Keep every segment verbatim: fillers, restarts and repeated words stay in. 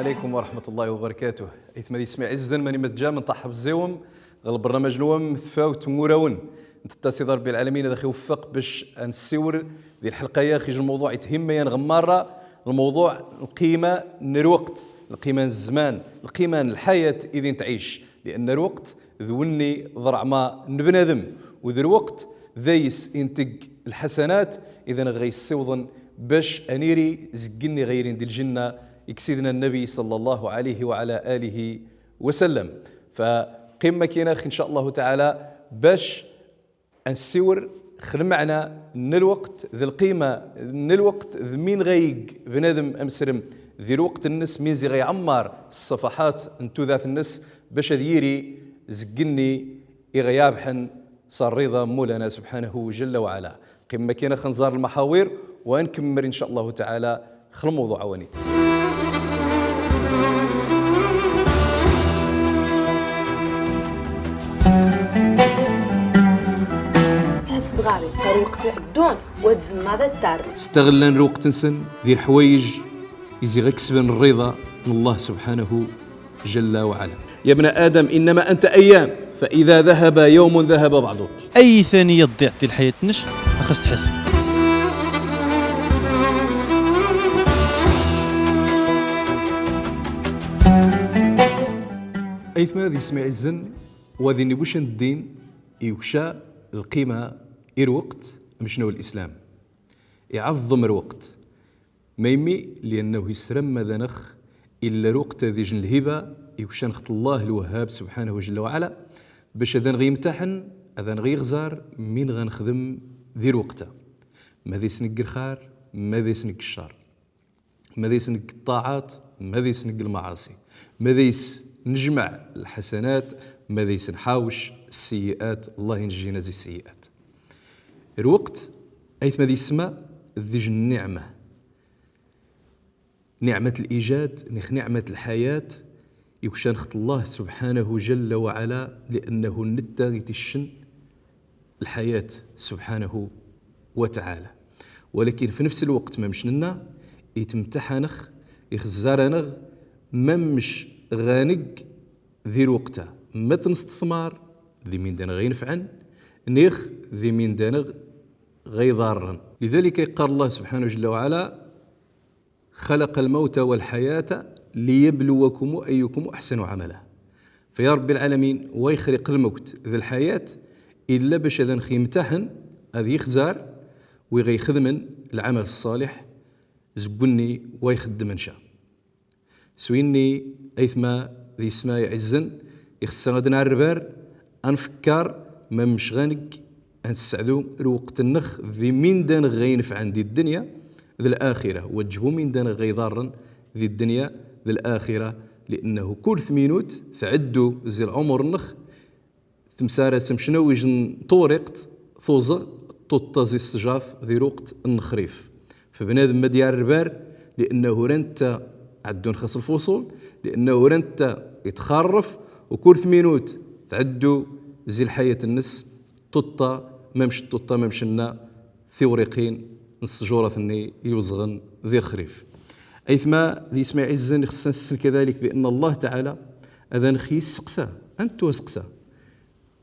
عليكم ورحمة الله وبركاته. أيتما ذي يسمع عزا، ماني متجا من طاح بالزيوم، غا البرنامج نوم ثفاوت موراون. نتتا سيدي ربي العالمين هذا خيوفق باش نسيور ذي الحلقة يا أخي الموضوع يتهم يا نغمارة. الموضوع القيمة ن الوقت، القيمة ن الزمان، القيمة ن الحياة إذن تعيش، لأن الوقت ذوني ضرع ما نبنادم، وذي الوقت ذيس ينتج الحسنات، إذن غيسوضن باش أنيري زقني غيرين دي الجنة، يكسيدنا النبي صلى الله عليه وعلى آله وسلم. فقيمة كيناخ إن شاء الله تعالى باش أنسيور خ المعنى ن الوقت، ذي القيمة ن الوقت، ذي مين غيق بنادم أمسرم ذي الوقت النس، مين زي غيعمر الصفحات ن توذات النس، باش ذيري زقني إغيابحن صار رضا مولانا سبحانه جل وعلا. قيمة كينا خنزار المحاور، ونكمل إن شاء الله تعالى خ الموضوع عوانيت. سهل صدغاري، قال وقت عدون، وتزم ماذا التار. استغلن الوقت نسن، ذي الحوايج، يزي غكسبن الرضا من الله سبحانه جل وعلا. يا ابن آدم، إنما أنت أيام، فإذا ذهب يوم ذهب بعضك. أي ثانية تضيع دي الحياة نش، خاص تحس. أيثما ذي سمع الزن، وذي نبوش الدين، يوشا القيمة إروقت، مشنو الإسلام. يعظم الوقت. ما يمي؟ لأنه يسرم ماذا نخ إلا الوقت ذي جن الهبة، يوشان خط الله الوهاب سبحانه جل وعلا، باش أذان غيمتحن، أذان غيغزار، مين غنخدم ذي الوقت. ماذا يسنق الخير، ماذا يسنق الشر. ماذا يسنق الطاعات، ماذا يسنق المعاصي. ماذا يس نجمع الحسنات، ماذا يسنحاوش السيئات، الله ينجينا زي السيئات. الوقت، أيثما ذي السماء، ذي جن النعمة. نعمة الإيجاد، نخ نعمة الحياة، يكشان خط الله سبحانه جل وعلا، لأنه نتا يتشن الحياة سبحانه وتعالى. ولكن في نفس الوقت ما مشننا يتمتحنخ، يخزرنغ، ما مش غانق ذي الوقت ما تنستثمر، ذي مين دان غينفعن، نيخ ذي مين دان غيضرن. لذلك يقال الله سبحانه جل وعلا: "خلق الموت والحياة ليبلوكم أيكم أحسن عملا". فيا رب العالمين، واي خلق الموت ذي الحياة إلا باش أذان خيمتحن أذ يخزار ويغي يخدمن العمل الصالح، زقني واي خدمن شا. سويني أيثما ذي سما يعزن، يخصنا غدنا الربار، أنفكار ما مش غانق، أنسعدو الوقت النخ ذي مين دان غينفعن ذي الدنيا ذي الآخرة، وجهو مين دان غيضارن ذي الدنيا ذي الآخرة، لأنه كل ثمينوت تعدو زي العمر النخ، تمسارة سمشنوج طورقت ثوزغ توطا زي السجاف ذي روقت النخريف. فبنادم ما ديار البار، لأنه رنت عدو نخص الفصول، لأنه رنت يتخرف، وكل ثمينوت تعدو زي الحياة النس، توطا ما مش توطا ما مشنا، ثورقين نسجورة ثني يوزغن ذي الخريف. أيثما ذي اسماعيل الزن خصنا نسن كذلك بأن الله تعالى أذن خيس سقسا، أنت وسقسا.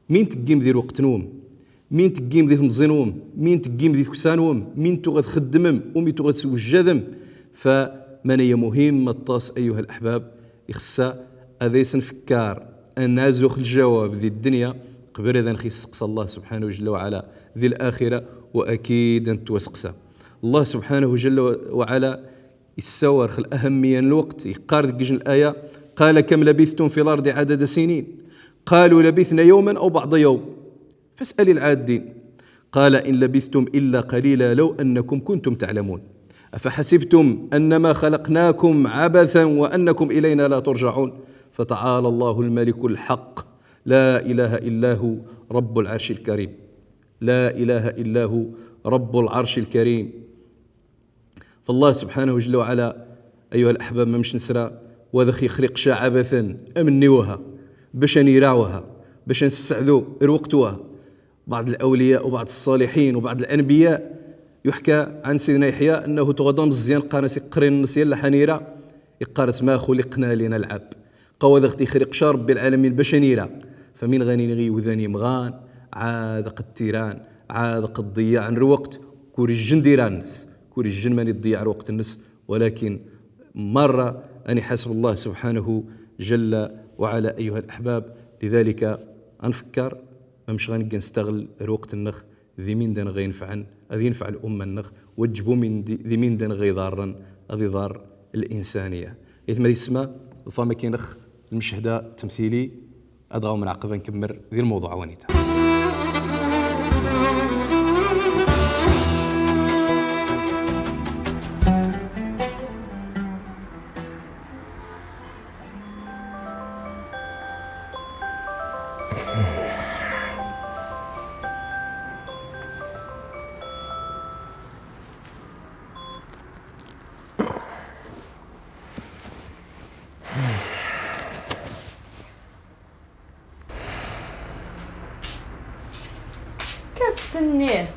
مين تقيم ذي الوقت نوم؟ مين تقيم ذي تمزي نوم؟ مين تقيم ذي تكسا نوم؟ مين تغد خدمم؟ ومين تغد سوجدم؟ فمن هي مهمة الطاس أيها الأحباب؟ يخص أذيس نفكار أن أزوخ الجواب ذي الدنيا قبل أذن خيس سقسا الله سبحانه جل وعلا ذي الآخرة، وأكيد أن توسقسا. الله سبحانه جل وعلا يساور خ الأهمية الوقت، يقار ديك جن الآية: "قال كم لبثتم في الأرض عدد سنين؟ قالوا لبثنا يوما أو بعض يوم فاسأل العادين. قال إن لبثتم إلا قليلا لو أنكم كنتم تعلمون. أفحسبتم أنما خلقناكم عبثا وأنكم إلينا لا ترجعون. فتعالى الله الملك الحق، لا إله إلا هو رب العرش الكريم." لا إله إلا هو رب العرش الكريم. فالله سبحانه جل وعلا، أيها الأحباب، ما مش نسرا، وذخ يخرق شا عبثا، أمني وها، باش نيراوها، باش نسعدو الوقت وها. بعض الأولياء وبعض الصالحين وبعض الأنبياء يحكى عن سيدنا يحيى أنه تغضى مزيان قانا سيقرين نسيان لحنيرة، Iqqar-as: ما خلقنا لنلعب. Qawad a ɣ-t-ixleq ca Ṛebbi lɛalamin bac a nira. Fa min ɣa nini ɣi wdan imɣan, ɛad aqd t-iran, ɛad aqd ḍeyyɛen lweqt, kur ijjen d iran-nnes, kur ijjen mani ḍeyyɛ lweqt-nnes, walakin marra a n-iḥaseb Allah subḥanahu jalla wa ɛala, ayyuha l-aḥbab. Lidalik, a nfekkar, mamec ɣa neg a nestaɣel lweqt-nneɣ d imindan ɣa inefɛen, ad inefɛ l'umma-nneɣ, wa jbu min di, d imindan ɣa iḍarren, ad iḍar l'insaniya. Aytma d yessma, ḍfam akkin-nneɣ lmeched-a ttemtili, ad ɣawem nɛaqeb ad nkemmel di lmewḍuɛ wanita. Kass-nni.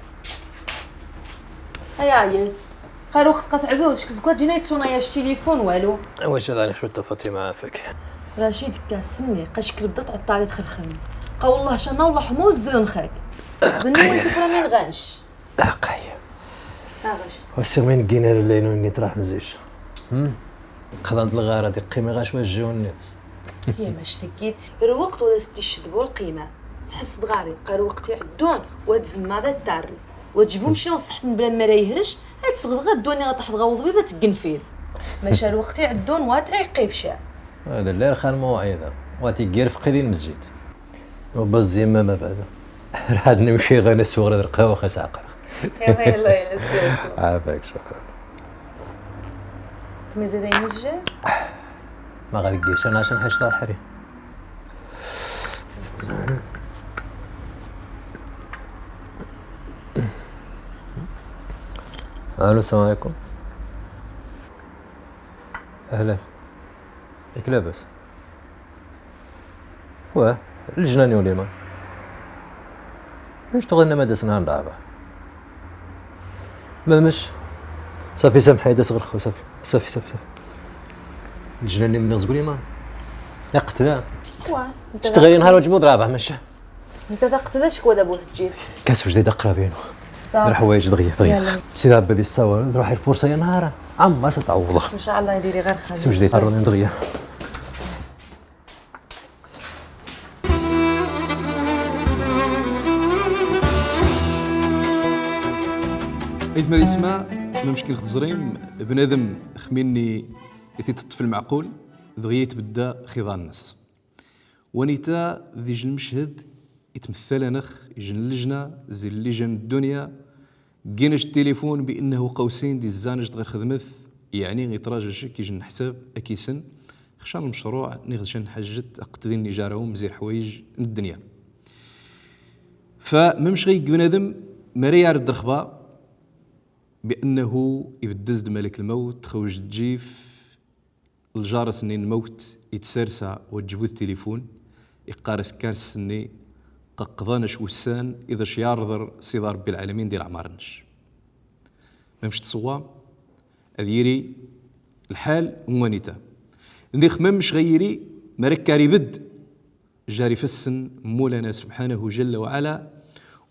Ay aɛyaz. Ɣer lweqt qa tɛedduḍ, cek zegwa jina itṣuna yac tilifun walu. Wac ad ɛni cwet a Fatima, ɛafak. Racid, kass-nni, qacek lebda tɛeṭṭaliḍ ɣer lxedmet. Qa wellah canna wellah ḥmu zzren xak. D nni wa n-tefra min ɣanc. Aqay. Aɣac. Wa siɣ min gina llaynu nni traḥ nzic. Hmm. Qḍan-t lɣara di qima ɣac wa jjiw nni. Hiya mac tgid, lweqt wa d as-t-icced bu lqima. Sḥess-d ɣari, qa lweqt iɛeddun, wa d-zemmaḍ ad tarrel. Wa jbu mci wa ṣṣeḥt n bla ma ra ihrec, ad tesɣed ɣa ddwa-nni ɣa taḥḍ ɣa uḍbib ad teggenfid. Maca lweqt iɛeddun, wa tɛiqib ca. Wa d llir xan mawɛida, wa tiggir fqid i lmezjid. Wa bazzim ma bada. Rad nimci ɣa nsuɣ ɣa lqahwa xas aqra. Yalla, yalla, yalla, swa, swa. Ɛafak, cukran. Tmizid ayen ijjan? Ma ɣa deg-i, cana, cana ḥac taḥri. ألو، السلام عليكم. أهلا. ياك لاباس؟ واه، لجناني وليمان. مش تغنى ما دسنا نلعبها. ما مش. صافي، سامحي، داس غير خو، صافي، صافي، صافي، صافي. لجناني من زقولي ما. يا قتلة. واه، انت تشتغلي نهار وجمود رابع، ماشي. انت ذقت ذا شكوى ذا بوث تجيب. كاس وجديد أقربينه. صافي. الحوايج دغيا، دغيا. يلا. سيدي عبدي الصور، روحي الفرصة يا نهار. عم ما ستعوض. إن شاء الله يديري غير خير. سوج دي ترون دغيا. إذ ما يسمع، ما مشكل خزرين، بنادم خميني يثيت الطفل معقول، دغيا يتبدى خضار الناس. Wanita d ijj lmechhed itmethal-aneɣ ijj n lejna zi llijan n ddunya, ggin-aj tilifun bi annahu qawsin d izzan-aj-d ɣer lxedmet, yeɛni iṭṭraj-aj-k ijj n lḥsab akisen, xcan lmecruɛ, niɣ d can lḥajet, aqd din ijarawem zi lḥwayej n ddunya. Fa mamec ɣa yegg bnadem, mara yar-d rxba, bi annahu ibedd-as-d malak lmawt, xawj d jif, ljar-as-nni n lmawt, itsers-a wa jjbud tilifun, iqqar-as kkar s-nni, qa qḍan-ac wussan, iḍ-ac yarḍer Sidi Ṛebbi lɛalamin di lɛmar-nec. Mamec tṣewwa, ad yiri lḥal n wanita. Niɣ mamec ɣa yiri, mara kkar ibedd, jar ifassen n Mulana subḥanahu jalla wa ɛala,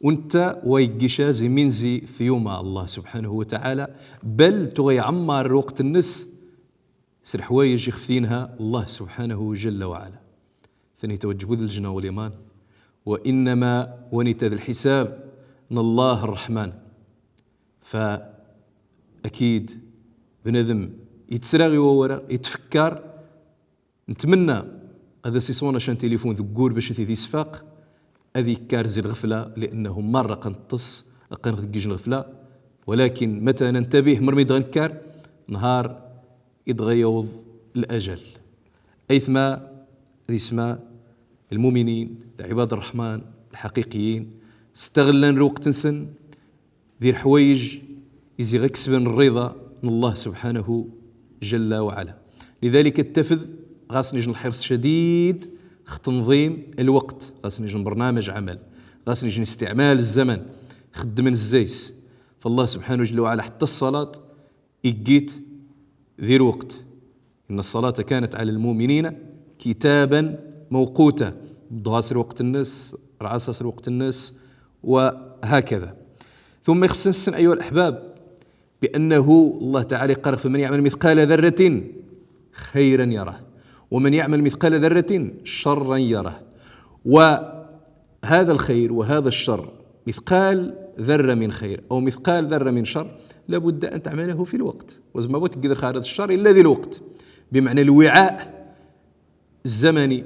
u netta wa iggica zi minzi f yuma Allah subḥanahu wa taɛala, bal tuɣa iɛemmar lweqt-nnes s lḥwayej ixef t-inha Allah subḥanahu jalla wa ɛala. Tanita wa jjbud lejna u liman, wa innama wanita d lḥisab n Allah Ṛṛeḥman. Fa akid bnadem ittsra i wawal-a, itfekkar, Netmenna ad as-iṣun acan tilifun deg wul bac ad t-id-isfaq, ad ikkar zi lɣefla, li'annahu marra qa neṭṭes, qa neɣ deg ij n lɣefla, walakin mata nantabih, mermi d ɣa nekkar, nhar i d ɣa yawḍ lajal. Aytma d isma, lmuminin, lɛibad rreḥman, lḥaqiqiyin, staɣllan lweqt-nsen, di lḥwayej i zi ɣa kesben rriḍa n Allah subḥanahu jalla wa ɛala. Lidalik ad tafed ɣas nij n lḥiṛṣ cadiid x tenḍim lweqt, ɣas nij n bernamej ɛamal, ɣas nij n istiɛmal zzaman, xeddmen zzay-s. F Allah subḥanahu jalla wa ɛala ḥetta ṣṣalat igg-itt di lweqt. إن الصلاة كانت على المؤمنين كتابا موقوتا. الضهى س الوقت النس، العصر س الوقت النس، وهكذا. ثم يخص نسن أيها الأحباب بأنه الله تعالى قال: فمن يعمل مثقال ذرة خيرا يره، ومن يعمل مثقال ذرة شرا يره. وهذا الخير وهذا الشر، مثقال ذرة من خير أو مثقال ذرة من شر، لابد أن تعمله في الوقت. وزعما بوت قدر خارج الشر إلا ذي الوقت، بمعنى الوعاء الزمني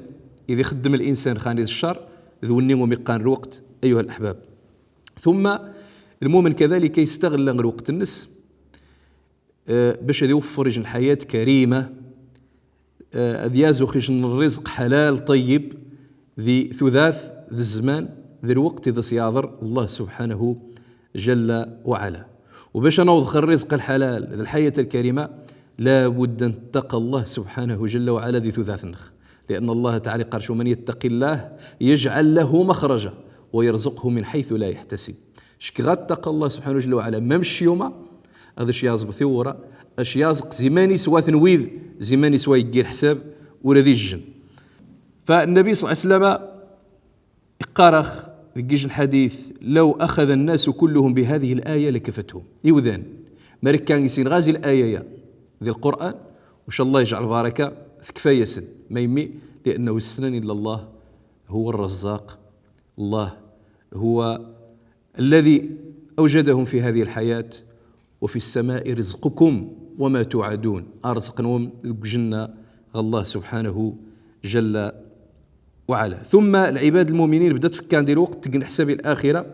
إذ يخدم الإنسان خاني الشر، ذو النيم ومقان الوقت أيها الأحباب. ثم المؤمن كذلك يستغل الوقت النس، آه، باش يوفر يجن حياة كريمة، آه، أذ يازوخ يجن الرزق حلال طيب، ذي ثلاث، ذي الزمان، ذي الوقت إذ سياضر الله سبحانه جل وعلا. وباش نوضخ الرزق الحلال، ذي الحياة الكريمة، لا بد أن تتقى الله سبحانه جل وعلا ذي ثلاث نخ. لأن الله تعالى قال: ومن يتق الله يجعل له مخرجا ويرزقه من حيث لا يحتسب. شك غاتقى الله سبحانه جل وعلا، ممش يوما، هذا اش يازق ثورة، اش يازق زماني سوا ثنويذ، زماني سوا يجي الحساب، ولا ذي الجن. فالنبي صلى الله عليه وسلم إقارخ ذي جيج الحديث: لو أخذ الناس كلهم بهذه الآية لكفتهم. إيوذان، مركان يسين غازي الآية يا ذي القرآن، وإن شاء الله يجعل بركة في كفاية سن ما يمي، لأنه السنن إلا الله هو الرزاق، الله هو الذي أوجدهم في هذه الحياة، وفي السماء رزقكم وما توعدون. أرزقنهم جنة الله سبحانه جل وعلا. ثم العباد المؤمنين بدات فكان دي الوقت تقن حساب الآخرة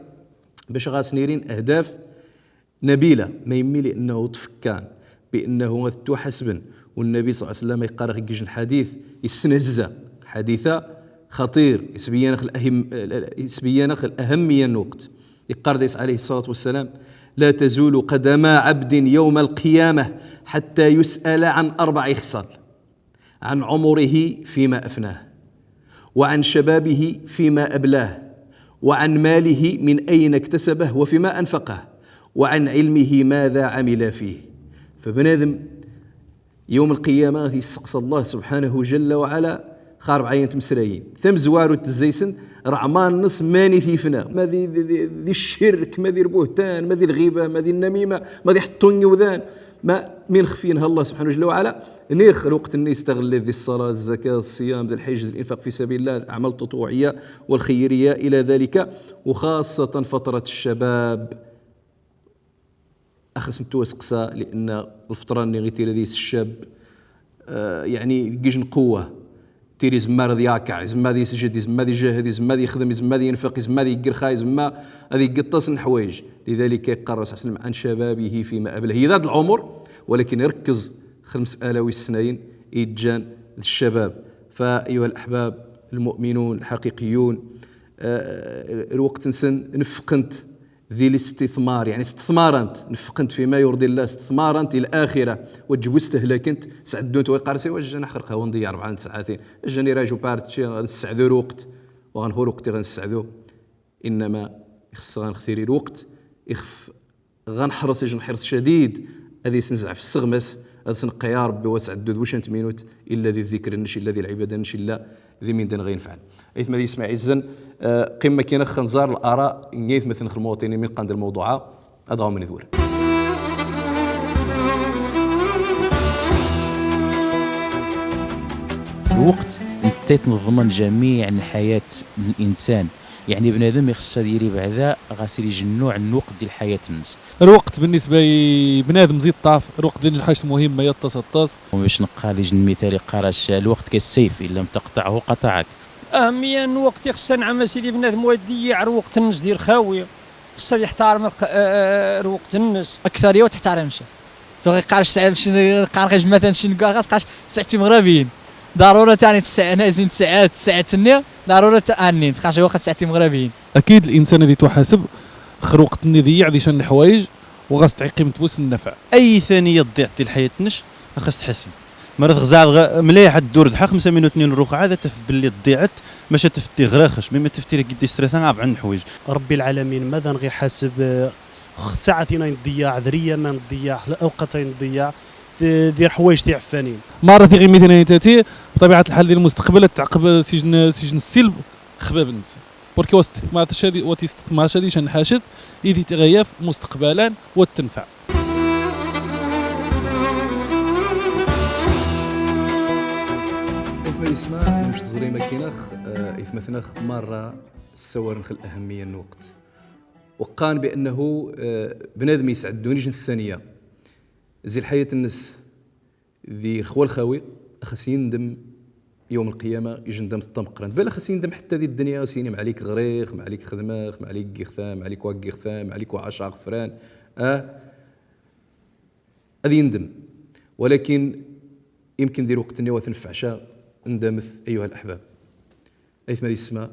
باش غاسنيرين أهداف نبيلة، ما يمي لأنه تفكان بأنه غتوحسبن. والنبي صلى الله عليه وسلم يقرأ غيجن حديث يسنزة، حديثة خطير، يسبيانخ الأهم-، يسبيانخ الأهمية الوقت. يقال ديس عليه الصلاة والسلام: لا تزول قدما عبد يوم القيامة حتى يسأل عن أربع خصال: عن عمره فيما أفناه، وعن شبابه فيما أبلاه، وعن ماله من أين اكتسبه وفيما أنفقه، وعن علمه ماذا عمل فيه. فبنادم يوم القيامة يسقسى الله سبحانه جل وعلا خارب عين تمسرايين. ثم زوارو تزيسن رعمان نص ماني ثيفنا. ما ذي، ذي، ذي، ذي الشرك، ما ذي البهتان، ما ذي الغيبة، ما ذي النميمة، ما ذي حطوني وذان. ما من خفينها الله سبحانه جل وعلا. نيخ الوقت إني يستغل ذي الصلاة، الزكاة، الصيام، ذي الحج، ذي الإنفاق في سبيل الله، الأعمال التطوعية والخيرية إلى ذلك، وخاصة فترة الشباب. أخس نتو سقسا، لأن الفترة ني غي تيري ذيس الشاب، آه، يعني، جيجن قوة. تيري زما ذي ياكع، زما ذي يسجد، زما ذي يجاهد، زما ذي يخدم، زما ذي ينفق، زما ذي يقرخاي، زما ذي يقطس الحوايج. لذلك يقال الرسول صلى الله عليه وسلم: عن شبابه فيما أبلاه. هي ذات العمر، ولكن يركز خمس آلاوي السنين يتجان للشباب. فأيها الأحباب المؤمنون الحقيقيون، آه، الوقت نسن نفقنت ذي الاستثمار، يعني استثمارنت، نفقنت فيما يرضي الله، استثمارنت الآخرة، وتجيب استهلاكنت، سعدونت ويقارسي، واش جا نحرقها ونضيع أربعة ساعتين، جاني راجو بارت شي، غنسعدو الوقت، وغنهو الوقت غنسعدو، إنما يخص غنختيري الوقت، يخف غنحرص، يجن حرص شديد، أذي سنزعف السغمس، أذي سنقى يا ربي وسعدو ذوشنت مينوت، إلا ذي الذكر نش، إلا ذي العبادة نش، إلا ذي من دن غينفعل. أيثما ذي يسمع عزن، آه، قمة كينا خنزار الآراء، نيث مثل المواطنين من قند الموضوع، أضعوا من ذور. الوقت يتيت نظمن جميع حياة الإنسان. يعني بنادم يخص ديري بعدا غاسر يجنو عن الوقت ديال الحياة الناس. الوقت بالنسبة لبنادم زي الطاف، الوقت ديال الحاجة مهمة يا الطاس الطاس. وباش نقال يجن المثال يقال الش-، الوقت كالسيف، إن لم تقطعه قطعك. أهمية الوقت يخص نعم سيدي بنادم ويضيع الوقت الناس ديال خاوية. خصها يحترم الق-، آه، آه، الوقت الناس. أكثر يوم تحترمش. تو غيقارش ساعة باش ن-، قارش مثلًا شي نقار خاص قارش ساعتين مغربيين. ضرورة تاني تسع، نازين تسع، تسع تنيا، ضرورة تاني، تخاش وقت ساعتين مغربيين. أكيد الإنسان الذي تحاسب خير وقت الني ضيع ذي شان الحوايج، وغاس تعي قيمة بوس النفع. أي ثانية تضيع دي الحياة نش، خاص تحاسب. مرات غزال غ-، مليح الدور دحا خمسة مينوت نين الرخعة، هذا تف باللي ضيعت، ماشي تفتي غراخش، مي ما تفتي لك قديش ثلاثة أربع الحوايج. ربي العالمين، ماذا نغي حاسب، آه، ساعتين نضيع، ذرية ما نضيع، الأوقات نضيع، د-، دير حوايج تيعفانين. مرة ثيغي ميدينا نتاتي، بطبيعة الحال ديال المستقبل تعقب سجن، سجن السلب خباب الناس. بوركي وتستثمر شادي، وتستثمر شادي شان حاشد، إذ تغيف مستقبلا وتنفع. إثما يسمى، مش تزري ماكينخ، آه، إثمثنخ مرة السوار نخل أهمية الوقت. وقان بأنه، آه، بنادم يسعد دونيش الثانية. زي الحياة النس ذي الخوى الخاوي، أخس يندم يوم القيامة، يجي ندم الطمقران. بل أخس يندم حتى ذي الدنيا، سيني معليك غريخ، معليك خدماخ، معليك قيخثا، معليك واقيخثا، معليك وعشا غفران. آه، أذي يندم. ولكن يمكن ذي الوقت إني وثنفعشا ندمث أيها الأحباب. أيثما ذي السماء،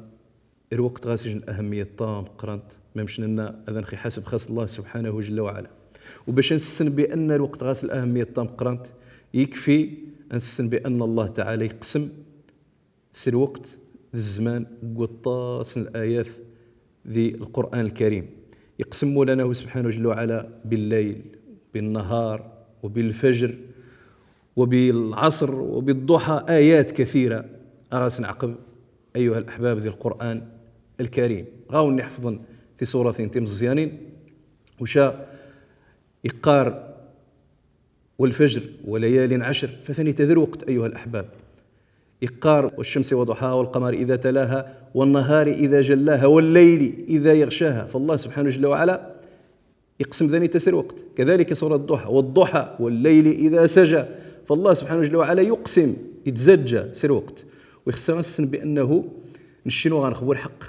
الوقت غاسج الأهمية الطامقرانت، ما مشننا أذن خي حسب خاص الله سبحانه جل وعلا. وباش نسن بأن الوقت غاسج الأهمية الطامقرانت، يكفي نسن بأن الله تعالى يقسم س الوقت ذي الزمان قطاس الآيات ذي القرآن الكريم. يقسم مولانا سبحانه جل وعلا بالليل، بالنهار، وبالفجر، وبالعصر، وبالضحى، آيات كثيرة. أغاس نعقب أيها الأحباب ذي القرآن الكريم. غاون نحفظن في سورتين تمزيانين، وشا يقار: والفجر وليال عشر، فثاني تذر وقت أيها الأحباب. يقار: والشمس وضحاها والقمر إذا تلاها والنهار إذا جلاها والليل إذا يغشاها. فالله سبحانه جل وعلا يقسم ذاني تسر وقت. كذلك سورة الضحى: والضحى والليل إذا سجى. فالله سبحانه جل وعلا يقسم، يتزجى سر وقت. ويخصنا السن بأنه نشنو غنخبو الحق.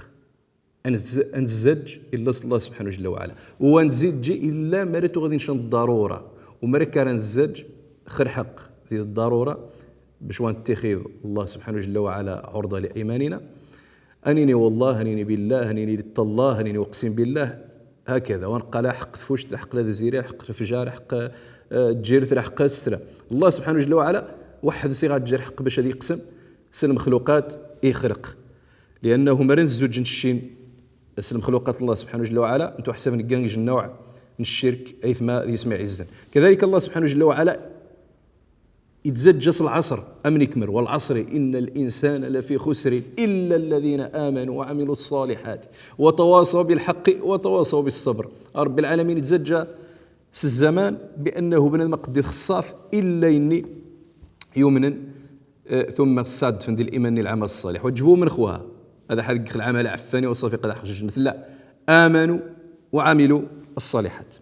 أنز-، أنزج إلا الله سبحانه جل وعلا. وأنزج إلا مرت غادي نشان الضرورة. ومرت كان أنزج خير حق ذي الضرورة. باش وان تخذ الله سبحانه جل وعلا عرضة لأيماننا. أنيني والله، أنيني بالله، أنيني للتالله، أنيني أقسم بالله. هكذا، ونقال حق تفوشت، حق لا دزيري، حق الفجار، حق، آه، تجيرت، حق السرة. الله سبحانه جل وعلا وحد صيغة تجير حق باش هذه يقسم، س المخلوقات يخرق. لأنه مرن زوج نشين، س المخلوقات الله سبحانه جل وعلا، انتو حسب نقان يجي النوع من الشرك، أيثما يسمع عزا. كذلك الله سبحانه جل وعلا يتزجس العصر، أمن يكمل: "والعصر إن الإنسان لفي خسر إلا الذين آمنوا وعملوا الصالحات وتواصوا بالحق وتواصوا بالصبر". رب العالمين يتزجى س الزمان بأنه بنادم قد يخصاف إلا إني يؤمن، آه، ثم السعد فندي الإيمان العمل الصالح. وتجبو من خوها. هذا حد العمل عفاني وصافي قد أخرج الجنة. لا. آمنوا وعملوا الصالحات.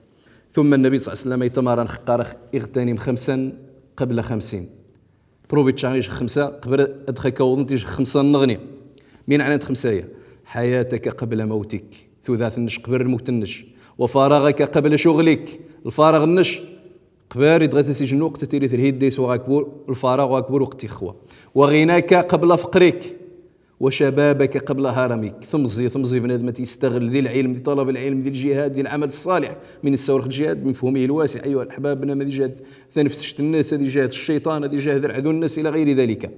ثم النبي صلى الله عليه وسلم يتمارن خقارخ: "اغتنم خمسا قبل خمسين". بروفيتشا يجي خمسة قبل أدخل كوضن تيجي خمسة نغني. من عناد خمسة هي؟ حياتك قبل موتك. ثوذات النش قبل الموت النش. وفراغك قبل شغلك. الفارغ النش قبل يدغى تسجن وقت تيري ترهيد ديس وغاكبور الفراغ وغاكبور وقت إخوة. وغناك قبل فقرك. وشبابك قبل هرمك. ثمزي، ثمزي بنادم تيستغل ذي العلم، ذي طلب العلم، ذي الجهاد، ذي العمل الصالح. من السورخ الجهاد، من فهمه الواسع، أيها الأحباب، بنادم ذي جهاد ثنفسشت الناس، ذي جهاد الشيطان، ذي جهاد العدو الناس، إلى غير ذلك.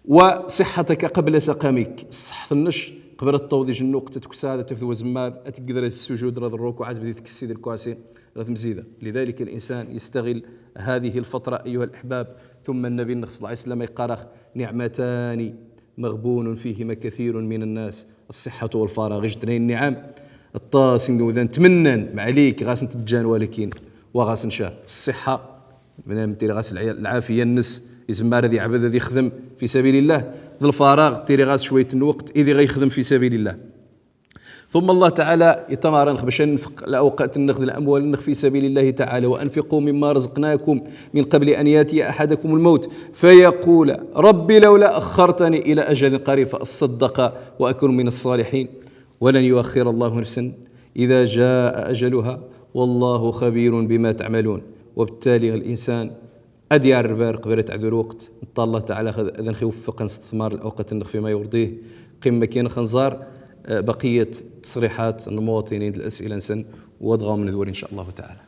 وصحتك قبل سقمك. الصحة النش قبل الطوض يجنو قت تكساد، تفذ وزماد، أتقدر السجود، رد الركوعات، بديت تكسيد الكواسي، غث مزيدة. لذلك الإنسان يستغل هذه الفترة أيها الأحباب. ثم النبي صلى الله عليه وسلم يقارخ: "نعمتان مغبون فيهما كثير من الناس، الصحة والفراغ". جدني النعم. الطاس نقول ذا نتمنى معليك غاس نتجان، ولكن وغاس نشا الصحة. بنادم تيري غاس العيا-، العافية النس، يزمار ذي عبد ذي يخدم في سبيل الله. ذي الفراغ تيري غاس شوية الوقت إذي غيخدم في سبيل الله. ثم الله تعالى يتمارن خبش ننفق الأوقات نخذ الأموال نخ في سبيل الله تعالى: "وأنفقوا مما رزقناكم من قبل أن يأتي أحدكم الموت فيقول رب لولا أخرتني إلى أجل قريب فأصدق وأكن من الصالحين". ولن يؤخر الله نفسا إذا جاء أجلها، والله خبير بما تعملون. وبالتالي الإنسان أديار البارق بريت عدو الوقت، نطال الله تعالى خذ-، أذن خي يوفق نستثمار الأوقات النخ فيما يرضيه. قمة كاين خنزار، آه، بقية تصريحات المواطنين الأسئلة نسن وادغاو من ذوري إن شاء الله تعالى.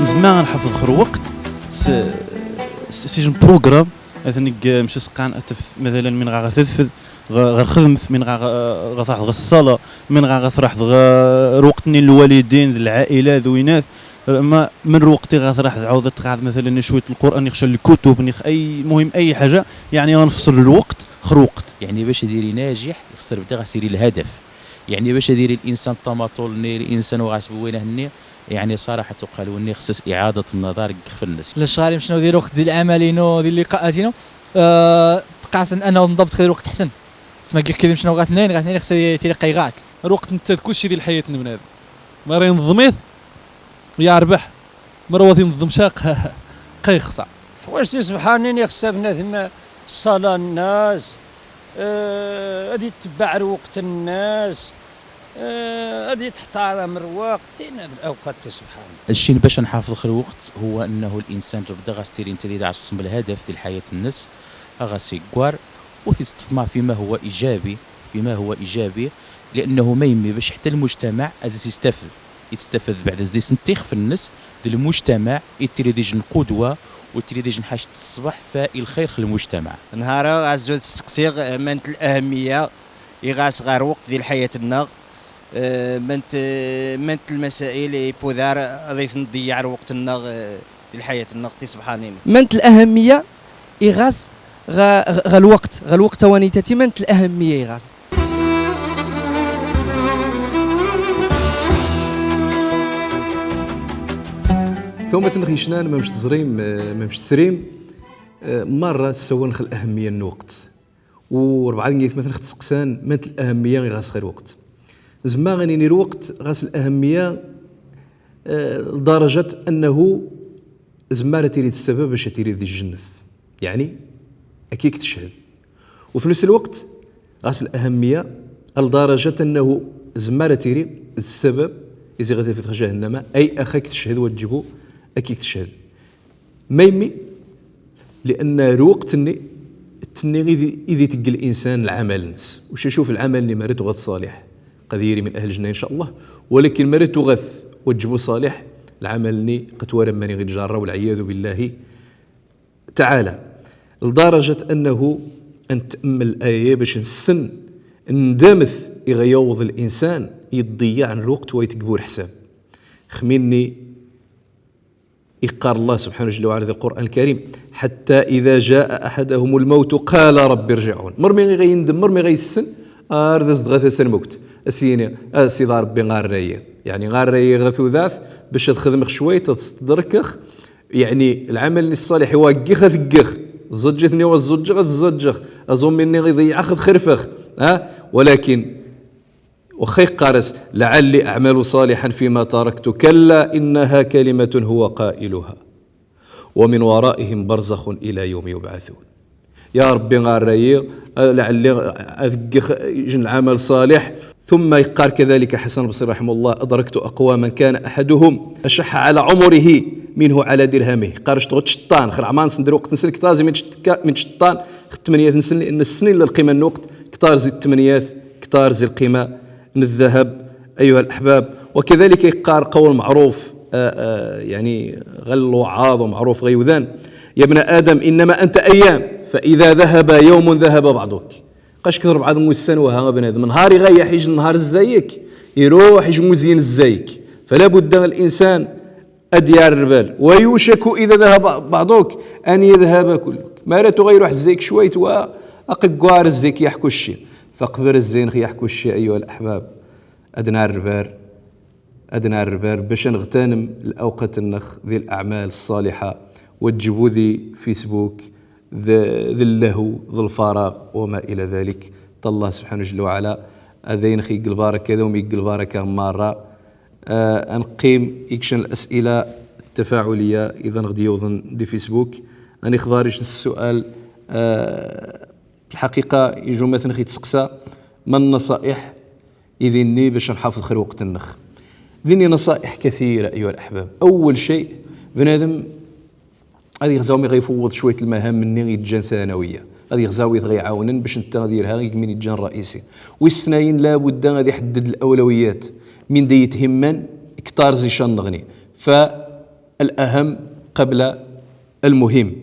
نزمع نحفظ خير وقت س-، س-، سجن بروغرام. أثنيك مش سقان أتف-، مثلًا من غا تدفذ، ɣ-، ɣer lxedmet, min ɣa, ɣa, ɣa tṛuḥeḍ ɣer ṣṣala, min ɣa, ɣa tṛuḥeḍ ɣer lweqt-nni n lwalidin, d lɛa'ilat, d winat, ma, min lweqt i ɣa tṛuḥeḍ tɛawdeḍ ad tɣaɛeḍ matalan cwiṭ lqur'an, neɣ ca lkutub, neɣ ay, muhim, ay ḥaǧa, yeɛni ɣa nefṣel lweqt ɣer lweqt. Yeɛni bac ad iri naǧiḥ, ixṣer bda ɣas iri lhadaf. Yeɛni bac ad iri linsan ṭṭamaṭul-nni, linsan uɣas bwinah-nni, yeɛni ṣaraḥa tuqqal wenni xṣṣ-as iɛaḍat nnadar deg ixef-nnes. Lacɣal imecnaw di lweqt, di lɛamal-inu, di lliqa'at-inu, eh, tqasen anaw nḍabt xir lweqt ḥsen. Tma gix kid imecnaw ɣa tnayn, ɣa tnayn xṣṣ tiri qayɣak. Lweqt netta d kulci di lḥayat n bnadem. Ma ra ineẓẓem-it, yerbeḥ. Ma ra ur t-ineẓẓemc ara, qa ixṣer. Ḥwaǧ tisebḥanin ixṣṣa bnadem ṣṣala-nnes, eh, ad itebbeɛ lweqt-nnes, eh, ad itḥtaram lweqt, tina d lawqat tisebḥanin. الشيء باش نحافظ خير الوقت هو أنه الإنسان ربدا غاس تيري انت دي دعش صم الهدف دي الحياة النس، غاس يقوار، وتستثمر فيما هو إيجابي، فيما هو إيجابي، لأنه ما يمي باش حتى المجتمع أزيس يستفد، يستفد بعد أزيس نتيخ في النس، دي المجتمع يتري دي جن قدوة، وتري دي جن حاجة الصباح فالخير في المجتمع. نهارا غازو تسقسيغ، آه، منت الأهمية، إغاس غار وقت دي الحياة النغ، آه، منت، منت المسائل يبودار، أضيس نضيع وقت النغ، آه، الحياة النغ تي سبحانين. منت الأهمية إغاس غا، غا، غا الوقت، غا الوقت توانيتاتي منت الأهمية إغاس. ثومة نغيشنان ما مش تزريم، ما مش تسريم، آه، مرة سوى نخ الأهمية الوقت. وربعا نقيت مثلًا خت سقسان، مات الأهمية غاس خير وقت. زعما غنيني الوقت غاس الأهمية، آه، لدرجة أنه زعما راه تيري السبب باش تيري ذي الجنة. يعني، أكيك تشهد. وفي نفس الوقت، غاس الأهمية لدرجة أنه زعما راه تيري السبب إذا غادي في جهنم، أي أخاك تشهد وتجيبو أكيك تشهد. ما يمي؟ لأن الوقت تني، تني إذي، إذي تقل الإنسان العمل نس. وش يشوف العمل اللي مريت وغد صالح. قد يري من أهل الجنة إن شاء الله. ولكن مريت وغد وجبو صالح، العمل ني قتورا ماني غير جارة والعياذ بالله تعالى. لدرجة أنه أن تأمل الآية باش نسن ندمث يغيوض الإنسان يضيع عن الوقت ويتقبور حساب. خميني يقار الله سبحانه جل وعلا ذي القرآن الكريم: "حتى إذا جاء أحدهم الموت قال رب ارجعون". مرمي غي غيندم، مرمي غي يسن، آه، رد أزدغاث سن موت. أسيني، آه، سيدي ربي غار رايي. يعني غار رايي غا ثوذاث، باش تخدم شوية، تستدركخ. يعني العمل الصالح يواقخ ثقخ. زجتني وزجخ، زجخ. أزوم مني غي ضيع خذ خرفخ. ها؟ ولكن وخا يقارس: "لعلي أعمل صالحا فيما تركت، كلا إنها كلمة هو قائلها ومن ورائهم برزخ إلى يوم يبعثون". يا ربي غار رايي، آه، لعلي أذقخ جن العمل صالح. ثم يقار كذلك حسن البصري رحمه الله: "أدركت أقواما كان أحدهم أشح على عمره منه على درهمه". قارش تغط شطان، خرع ما نسن دروق تنسل كتازي من شط-، من شطان، خت ثمانية نسن، لأن السنين للقيمة النقط، كتار زي الثمانيات، كتار زي القيمة. من الذهب، أيها الأحباب. وكذلك يقار قول معروف، آه، آه، يعني، غير الوعاظ ومعروف غيوذان: "يا ابن آدم، إنما أنت أيام، فإذا ذهب يوم ذهب بعضك". قاش كثر بعض موسان وها بنادم. نهار يغيح يجي النهار الزايك، يروح يجي موزين الزايك. فلا بد الإنسان أديار البال. "ويوشك إذا ذهب بعضك أن يذهب كلك". ما راه تغير واحد الزيك شويت وأققوار الزيك يحكو الشي. فقبر الزين يحكو الشي، أيها الأحباب. أدنار البار، أدنار البار، باش نغتنم الأوقات النخ ذي الأعمال الصالحة، وتجيبو ذي فيسبوك، ذي، ذي اللهو، ذي الفراغ، وما إلى ذلك. تالله سبحانه جل وعلا، أذين خيق البركة، ذوم يق البركة مرة. آه، أنقيم إكشن الأسئلة التفاعلية، إذا غدي يوضن دي فيسبوك. أني خضاريش السؤال، آه، الحقيقة يجو مثلًا خي تسقسى، ما النصائح إذني باش نحافظ خير وقت النخ؟ ذني نصائح كثيرة أيها الأحباب. أول شيء، بنادم غادي يغزاو مي غيفوض شوية المهام مني يتجان ثانوية. غادي يغزاو يت غيعاونن باش نتا غادي يرها غيك من يتجان رئيسي. ويسناين لابد غادي يحدد الأولويات. من دي يتهمن كتار زي شان نغني. فالأهم قبل المهم.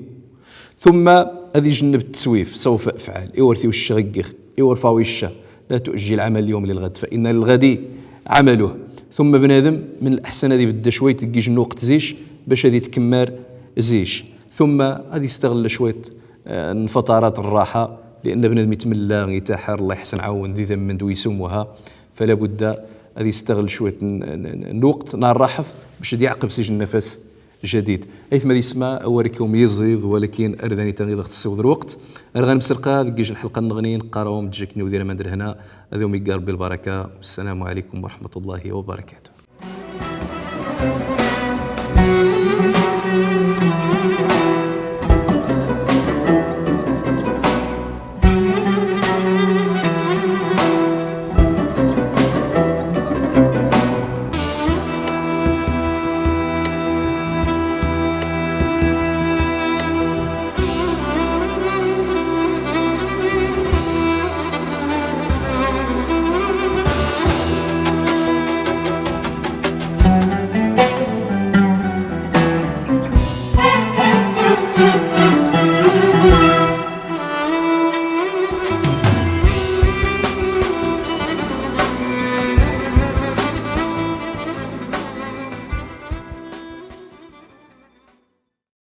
ثم غادي يجنب التسويف، سوف أفعل، إيورثي وش غيقخ. Iwref-aw i cca. لا تؤجل عمل اليوم للغد، فإن للغد عمله. ثم بنادم من الأحسن ad ibedda cwayt deg ijj n lweqt zic, bac ad itkemmar zic. ثم ad istaɣel cwayt, eh, n فترات الراحة، لأن bnadem itmella, itaḥer, Allah iḥsen ɛawen, d idammen d wis umuha. فلا بد ad istaɣel cwayt n, n, n, n lweqt n rraḥa bac ad iɛqeb s ijj n nafas جديد. Aytma d yessma, awark-iw myiẓiḍ, walakin ar d anita i ɣ-tessiwḍ lweqt. Ar ɣ-nemselqa deg ijj n lḥelqa nneɣni, neqqar-awem-d jjak n iwdir aman d lehna, ad awem-igga Rebbi lbaraka. والسلام عليكم ورحمة الله وبركاته.